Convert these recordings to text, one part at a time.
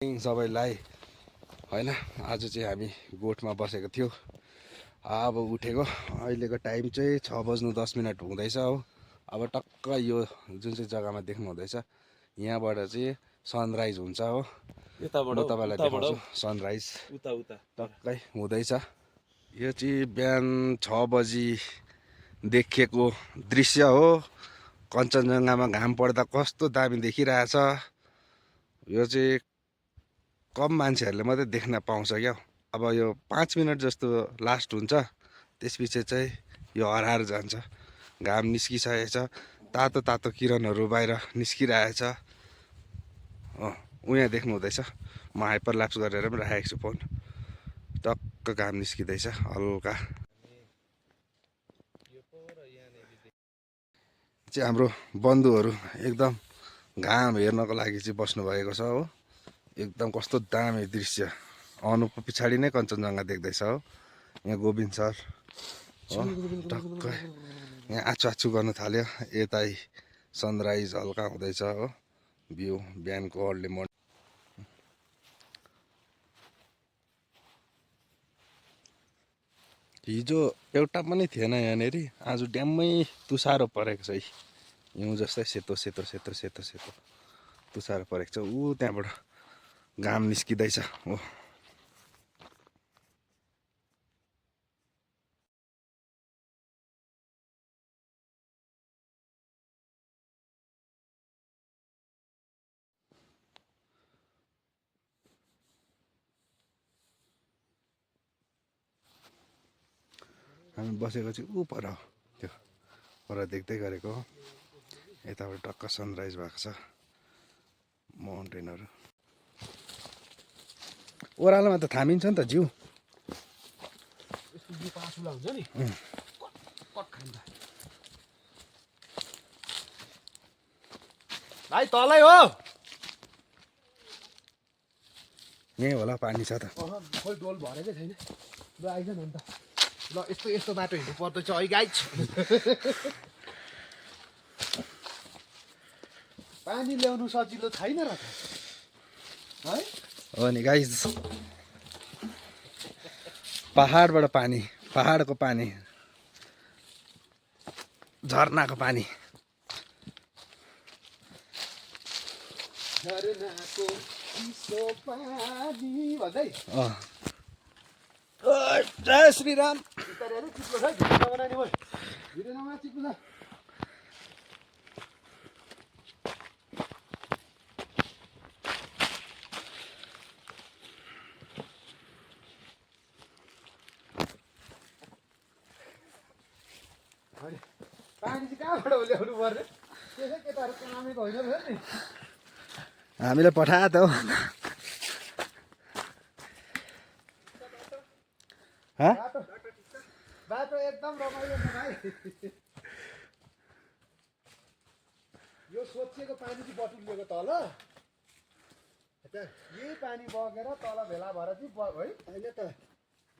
सबैलाई हैन आज चाहिँ हामी गोठमा बसेको थियो। अब उठेको अहिलेको टाइम चाहिँ 6:10 हुँदैछ हो। अब टक्क यो जुन चाहिँ जग्गामा देख्नु हुँदैछ यहाँबाट चाहिँ सनराइज हुन्छ हो। म तपाईलाई देखाउँछु सनराइज टक्कै हुँदैछ। यो चाहिँ बिहान 6 बजी देखेको दृश्य हो। कञ्चनजङ्घामा घाम पर्दा कस्तो दामी देखिरहेछ। यो चाहिँ कम मान्छेहरूले मात्रै देख्न पाउँछ क्या। अब यो 5 मिनट जस्तो लास्ट हुन्छ, त्यसपछि चाहिँ यो हराएर जान्छ। घाम निस्किसकेको छ, तातो तातो किरणहरू बाहिर निस्किरहेछ। उहाँ देख्नु हुँदैछ। म हाइपर ल्याप्स गरेर पनि राखेको छु फोन। टक्क घाम निस्किँदैछ हल्का। चाहिँ हाम्रो बन्धुहरू एकदम घाम हेर्नको लागि चाहिँ बस्नुभएको छ हो। एकदम कस्तो दामी दृश्य। अनुको पछाडि नै कञ्चनजङ्घा देख्दैछ हो। यहाँ गोविन्द सर हो टक्क यहाँ आछु आछु गर्न थाल्यो। यतै सनराइज हल्का हुँदैछ हो। भ्यू बिहानको अर्ली मर्निङ। हिजो एउटा पनि थिएन यहाँनिर, आज ड्याम्मै तुसारो परेको छ। हिउँ जस्तै सेतो सेतो सेतो सेतो सेतो तुसारो परेको छ। ऊ त्यहाँबाट घाम निस्किँदैछ हो। हामी बसेको चाहिँ ऊ पर हो, त्यो पर देख्दै गरेको हो। यताबाट टक्क सनराइज भएको छ माउन्टेनहरू। ओह्रालोमा त थामिन्छ नि त जिउ। भाइ तलै हो, यहीँ होला पानी छ त। खोइ डोल भरेकै छैन। ल आइज न अन्त। ल यस्तो यस्तो बाटो हिँड्नु पर्दैछ है गाइज। पानी ल्याउनु सजिलो छैन र त है। हो नि गाइज, पहाडबाट पानी, पहाडको पानी, झरनाको पानी। झरनाको चिसो पानी भन्दै जय श्रीराम। बिस्तारै चिप्लो छ, भिडियो नबनाउने भयो। भिडियो नबना चिप्लो छ। पानी चाहिँ कहाँबाट ल्याउनु पर्ने? त्यसै केटाहरू कामेको होइन नि। हामीले पठायो त हो। बाटो एकदम रमाइलो छ भाइ। यो सोचिएको पानी चाहिँ बटुलिएको तल, यही पानी बगेर तल भेला भएर चाहिँ है होइन त।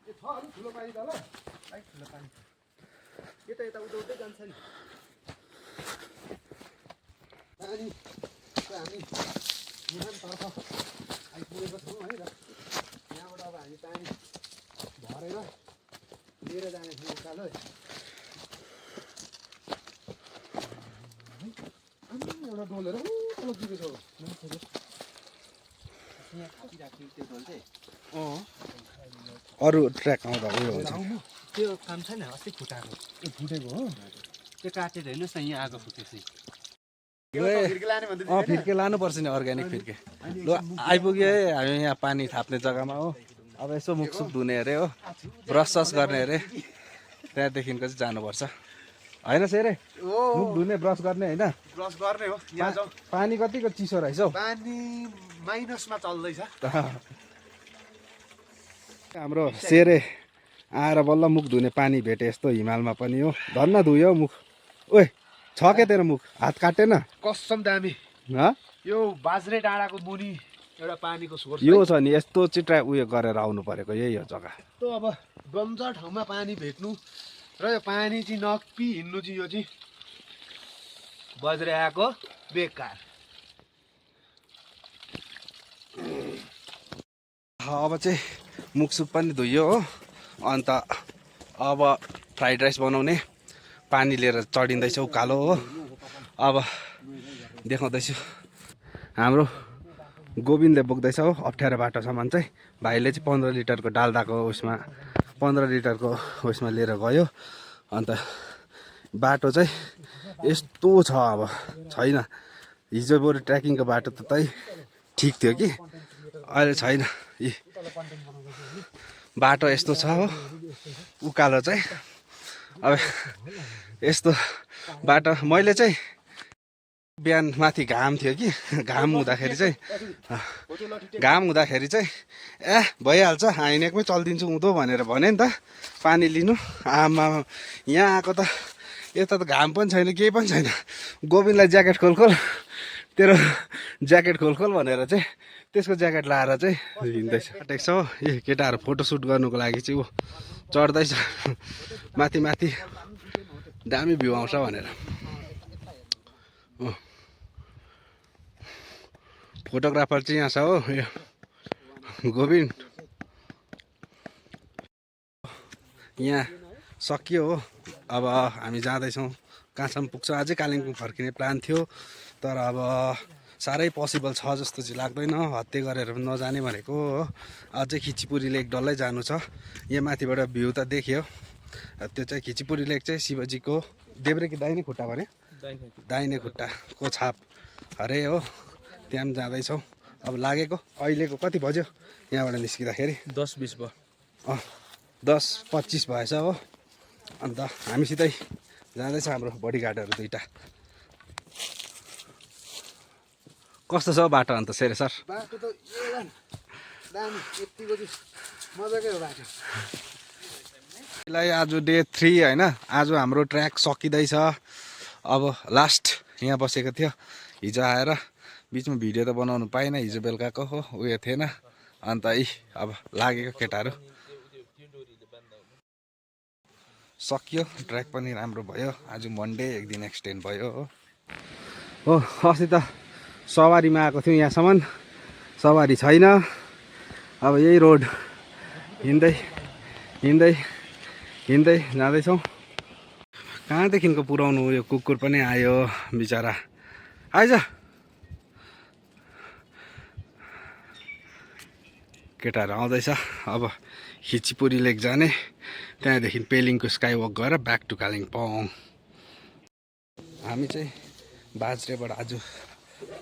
यो छ अलिक ठुलो पानी तल, अलिक ठुलो पानी यता यता उदाउँदै जान्छ नि पानी। हामी मुहानतर्फ आइपुगेको छौँ है। र यहाँबाट अब हामी पानी भरेर लिएर जानेछौँ उकालो। एउटा डोलेर उकालो पुगेको छ। अरू ट्र्याक आउँदा उयो हुन्छ। त्यो काम छैन, अस्ति फुटाएको। ए फुटेको हो त्यो काटेर हेर्नुहोस् न, यहाँ आगो फुटेछ। फिर्के लानुपर्छ नि, अर्ग्यानिक फिर्के। ल आइपुग्यो है हामी यहाँ पानी थाप्ने जग्गामा हो। अब यसो मुखसुख धुने अरे हो, ब्रस सस गर्ने अरे। त्यहाँदेखिको चाहिँ जानुपर्छ होइन सेरे? मुख धुने ब्रस गर्ने होइन, ब्रस गर्ने हो। यहाँ जाउँ। पानी कतिको चिसो रहेछ हौ। पानी माइनसमा चल्दैछ। हाम्रो सेरे आएर बल्ल मुख धुने पानी भेटे यस्तो हिमालमा पनि हो। धन्न धुयो मुख। ओए छ के तेरो मुख? हात काटेन? कसम दामी। यो बाज्रे डाँडाको मुनि एउटा पानीको सोर्स यो छ नि, यस्तो चाहिँ उयो गरेर आउनु परेको यही हो जग्गा। यस्तो अब बन्जर ठाउँमा पानी भेट्नु र यो पानी चाहिँ नपी हिँड्नु चाहिँ यो चाहिँ बज्रे आएको बेकार। अब चाहिँ मुखसुख पनि धोइयो हो। अन्त अब फ्राइड राइस बनाउने पानी लिएर चढिँदैछ उकालो हो। अब देखाउँदैछु हाम्रो गोविन्दले बोक्दैछ हो अप्ठ्यारो बाटोसम्म चाहिँ। भाइले चाहिँ 15 लिटरको डाल्दाको उयसमा 15 लिटरको उयसमा लिएर गयो। अन्त बाटो चाहिँ यस्तो छ अब छैन। हिजो बरु ट्रेकिङको बाटो त ठिक थियो कि अहिले छैन। बाटो यस्तो छ हो उकालो चाहिँ। अब यस्तो बाटो मैले चाहिँ बिहान माथि घाम थियो कि घाम हुँदाखेरि चाहिँ भइहाल्छ हाइनेकमै चलिदिन्छु उँधो भनेर भने नि त पानी लिनु। आमा यहाँ आएको त यता त घाम पनि छैन केही पनि छैन। गोविन्दलाई ज्याकेट खोल तेरो ज्याकेट खोल भनेर चाहिँ त्यसको ज्याकेट लाएर चाहिँ हिँड्दैछ। टेक्छ हो ए केटाहरू फोटोसुट गर्नुको लागि चाहिँ ऊ चढ्दैछ माथि दामी भ्यू आउँछ भनेर। फोटोग्राफर चाहिँ यहाँ छ हो यो गोविन्द। यहाँ सकियो हो। अब हामी जाँदैछौँ कहाँसम्म पुग्छ। अझै कालिम्पोङ फर्किने प्लान थियो तर अब साह्रै पोसिबल छ जस्तो चाहिँ लाग्दैन। हत्ते गरेर पनि नजाने भनेको हो। अझै खिचिपुरी लेक डल्लै जानु छ। यहाँ माथिबाट भ्यू त देख्यो। त्यो चाहिँ खिचिपुरी लेक चाहिँ शिवजीको देब्रे कि दाहिने खुट्टा भने दाहिने खुट्टाको छाप अरे हो। त्यहाँ पनि जाँदैछौँ। अब लागेको अहिलेको कति बज्यो यहाँबाट निस्किँदाखेरि 10-20 भयो। 10-25 भएछ हो। अन्त हामीसितै जाँदैछ हाम्रो बडीगार्डहरू दुईटा। कस्तो छ बाटो अन्त सेरे सर? बाटो त दामी यतिको चाहिँ मजाकै हो बाटो। आज डे 3 होइन। आज हाम्रो ट्र्याक सकिँदैछ। अब लास्ट यहाँ बसेको थियो हिजो आएर बिचमा भिडियो त बनाउनु पाइनँ हिजो बेलुकाको हो उयो थिएन। अन्त अब लागेको केटाहरू सकियो। ट्र्याक पनि राम्रो भयो। आज मन्डे एक दिन एक्सटेन्ड भयो हो। अस्ति त सवारीमा आएको थियौँ यहाँसम्म सवारी छैन। अब यही रोड हिँड्दै जाँदैछौँ। कहाँदेखिको पुऱ्याउनु यो कुकुर पनि आयो बिचरा आइज। केटाहरू आउँदैछ। अब खिचिपुरी लेक जाने त्यहाँदेखि पेलिङको स्काई वक गरेर ब्याक टु कालिम्पोङ। हामी चाहिँ बाज्रेबाट आज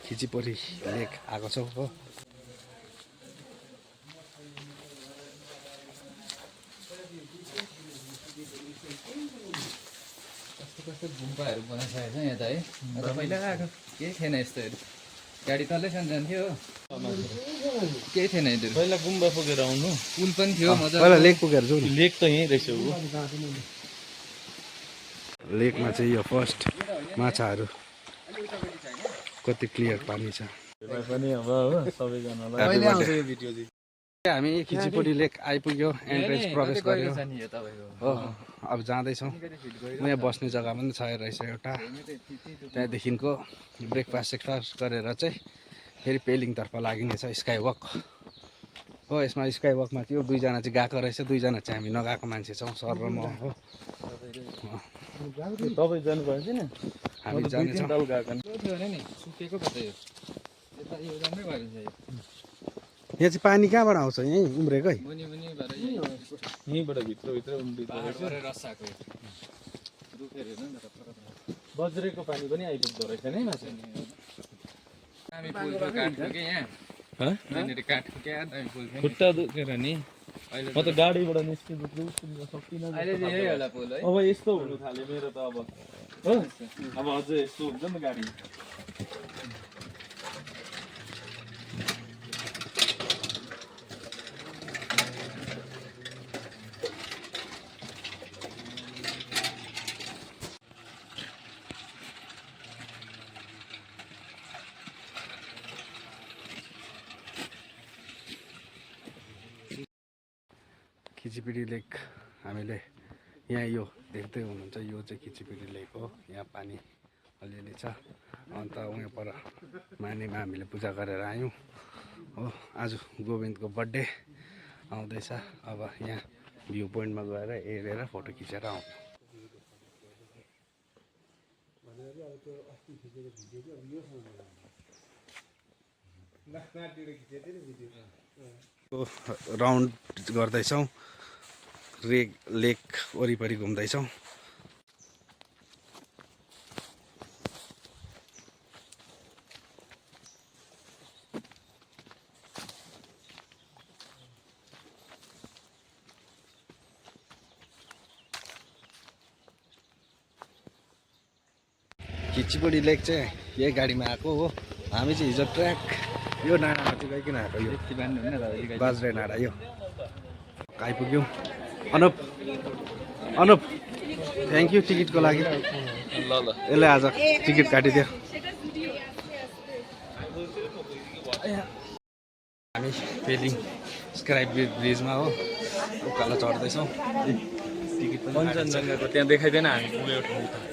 खिचिपुरी लेक आएको छौँ हो। कस्तो गुम्पाहरू बनाइसकेको छ यहाँ त है। पहिला आएको केही थिएन यस्तोहरू। गाडी तलैसम्म जान्थ्यो हो केही थिएन यिनीहरू। पहिला गुम्बा पुगेर आउनु पुल पनि थियो मजा। पहिला लेक पुगेर जाउँ न। लेक त यहीँ रहेछ ऊ। लेकमा चाहिँ यो फर्स्ट माछाहरू कति क्लियर पानी छ। पनि अब हो सबैजनालाई Happy birthday। यो भिडियो चाहिँ हामी खिचिपुरी लेक आइपुग्यो। एन्ट्रेन्स प्रवेश गर्यो नि यो तपाईँको हो। अब जाँदैछौँ। यहाँ बस्ने जग्गा पनि छ रहेछ एउटा। त्यहाँदेखिको ब्रेकफास्ट सेकफास्ट गरेर चाहिँ फेरि पेलिङतर्फ लागिने छ स्काई वक हो। यसमा स्काई वकमा त्यो दुईजना चाहिँ गएको रहेछ। दुईजना चाहिँ हामी नगएको मान्छे छौँ सर र म हो। तपाईँ जानु भएको छैन? हामी जानेछौँ। ताल गएको नि। थियो भने नि सुकेको पो त यो। यता यो राम्रै भयो नि यो। यहाँ चाहिँ पानी कहाँबाट आउँछ यहीँ उम्रेकै? मुनि भएर यहीँबाट भित्र उम्रिँदो रहेछ। पहाडबाट रस आएको यो। रुखेर हेर्नु नि त कत्रो बज्रेको पानी पनि आइपुग्दो रहेछ नि माछा। दामी पुल थियो काठको के यहाँ। यहाँनिर काठको क्या दामी पुल थियो नि। खुट्टा दुखेर नि अहिले म त गाडीबाट निस्किनु सक्दिनँ। अहिले चाहिँ यही होला पुल है। अब यस्तो हुनु थाल्यो मेरो त अब हो। अब अझै यस्तो हुन्छ नि गाडी। खिचिपिडी लेक हामीले यहाँ यो देख्दै हुनुहुन्छ यो चाहिँ खिचिपिडी लेक हो। यहाँ पानी अलिअलि छ। अन्त उहाँ पर मानेमा हामीले पूजा गरेर आयौँ हो। आज गोविन्दको बर्थडे आउँदैछ। अब यहाँ भ्यू पोइन्टमा गएर हेरेर फोटो खिचेर आउँ। राउन्ड गर्दैछौँ, लेक वरिपरि घुम्दैछौँ। खिचिपुडी लेक चाहिँ यही गाडीमा आएको हो। हामी चाहिँ हिजो ट्र्याक यो डाँडामा चाहिँ गइकन आएको, यो बाज्रे डाँडा यो आइपुग्यौँ। अनुप थ्याङ्क यू टिकटको लागि। यसले आज टिकट काटिदियो। हामी पेलिङ स्काई ब्रिजमा हो, उकालो चढ्दैछौँ। टिकट पनि कञ्चनजङ्घाको त्यहाँ देखाइदिएन हामी पुग्यो ठाउँ।